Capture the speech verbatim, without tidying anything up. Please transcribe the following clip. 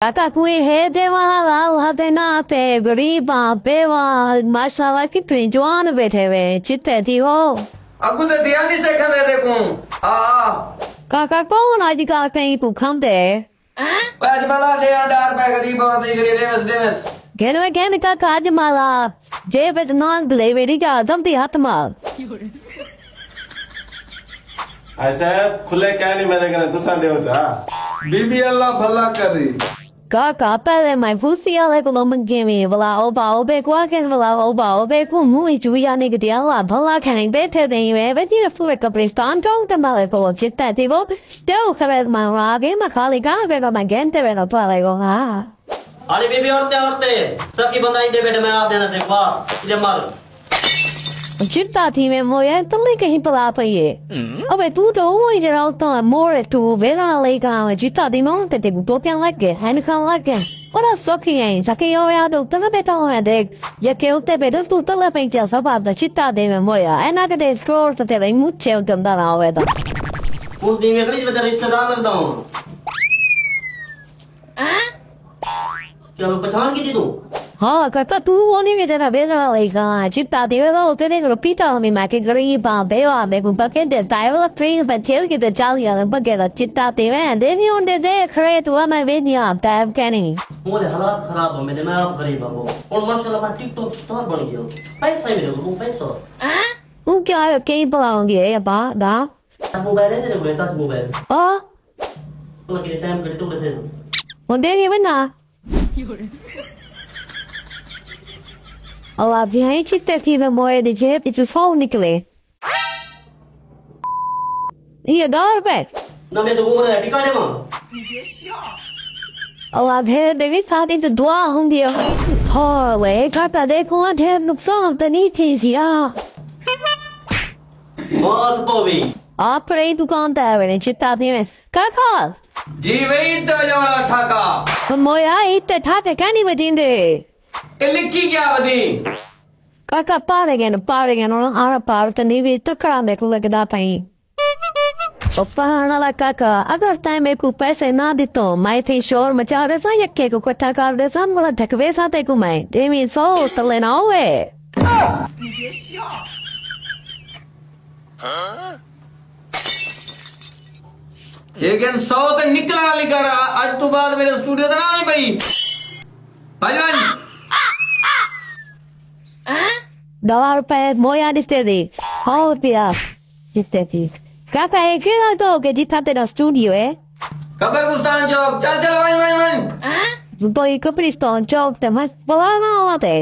کاکا کوئی ہے ݙیوݨ آلا اللہ دے ناں تے، غریب آں، بیوہ آں، ماشاءاللہ کتنی جوان ٻیٹھے وے، چتے تھی ہو۔ اڳوں تے دھیان نی سیکھندے تیکوں۔ آ، آ۔ کاکا کون اڄ کل کہیں کوں کھاندے؟ اڄ مالا ݙیاں ݙاہ روپے غریب آں تے جیڑھے ݙیوس، ݙیوس۔ گھن وے گھن کاکا اڄ مالا، جیب اچ نانگ لے ویڑھی جا، جلدی ہتھ مار۔ آئی صاحب، کھلے کائے نی میݙے کنے، تساں ݙیو چا۔ بی بی اللہ بھلا کری۔ کاکا، پہلے میں پھوسی آلے کولوں منگے وی، ولا او با او بے کوں آکھے، ولا او با او بے کوں منہ اچ وی آ نکدی، اللہ بھلا کھڑیں ٻیٹھے دیں وے، وے جیویں پورے قبرستان چوک تے مالے کولوں چتے تھی وہ، تے او خبر میں آ گئے، میں خالی کہاں گئے، میں گھنٹے ویلو پالے گو، ہاں۔ ارے بی بی، عورتیں، عورتیں، سخی بندہ ایندے ٻیٹھے میں آپ ݙیݨا سے، واہ، ایندے مار۔ چتا تھی میں مویا تلے کہیں پلا پئیے۔ ابے توں تے اوہی جیڑھا اتاں موڑ ٹو ویلا لئی کاں چتا دی ماں تے تیکوں ٹوپیاں لڳ ڳئے، ہن کھاں لڳ ڳئے۔ بڑا سوکھی ہیں، سکی ہویا تے اتنا بیٹھا ہویا ݙیکھ۔ یکے اتے بیٹھس توں تلے پئی چا سباب دا چتا دے میں مویا۔ اینا کدے چور تے تیرے مچھے اتے اندر آوے دا۔ اس دی میں کڑی وجہ رشتہ دار لڳدا ہوں۔ کیا میں پچھان کیتی توں؟ ہاں، کاکا، توں کونی وی تیرا ویلڑا لئی گا، چتا تھی ویلڑا، او تیرے کولوں پیتا ہمی، میں کہ غریب آں، بیوہ آں، میکوں بکے دے، تائے والا پرین پہ تھیل کی تے چالی آلے بگے دا چتا تھی وے، دے نی ہوندے دے، کھڑے تو میں ویندی آں، تائے کہنی۔ ہوں دے حالات خراب ہوں، میں دے میں آپ غریب ہوں۔ ہن ماشاءاللہ میں ٹک ٹاک سٹار بن گیا۔ پیسہ ہی میرے کول، پیسہ۔ ہوں کیا ہے، کہیں بلاؤں گی، اے با، دا۔ ٹچ موبائل ہے تیرے کول، ٹچ موبائل؟ آ؟ توں کنے ٹائم کٹے توں ݙسے۔ ہݨ دیر ہی ونڄا۔ اللہ بھیائی چتے تھی میں موئے دی جیب اچوں سو نکلے۔ یہ ݙاہ روپے۔ نہ میں تو عمر ہے، ٹکا ݙیواں۔ اللہ بھیڑ دے وی ساری تے دعا ہوندی ہے۔ ہاں، وے کاکا ݙیکھو، ݙیر نقصان تے نہیں تھی جیا۔ موت پووی۔ آپ رہی دکان تے آوے نے چتا تھی میں۔ کاکا۔ جی وے، عید تے وڄݨ والا ٹھاکا۔ مویا، عید تے ٹھاکے کائنی وڄیندے۔ اے لکھی کیا ودی؟ کاکا پارے ڳئے، پارے ڳئے، ہݨ آڑا پار تے نیوی تکڑا میکوں لڳدا پئی۔ او پہاڑ والا کاکا، اگر تیں میکوں پیسے نہ ݙتو، میں تھئی شور مچا ݙیساں، یکے کوں کٹھا کر ݙیساں، مڑا ڈھکویساں تیکوں میں، جیویں سو تلے نہ ہوئے۔ لیکن سو تے نکلݨ والی کر، اڄ توں بعد میݙے سٹوڈیو تے نہ آویں بھئی۔ بھڄ ونڄ۔ ݙاہ روپے مویا ݙتے ݙے، سو روپیہ ݙتے ݙے۔ کاکا، اے کیڑھا چوک ہے جتھاں تیݙا سٹوڈیو ہے؟ قبرستان چوک، چل چل ونڄ ونڄ ونڄ۔ کوئی قبرستان چوک تے میں بلانا آواں تے۔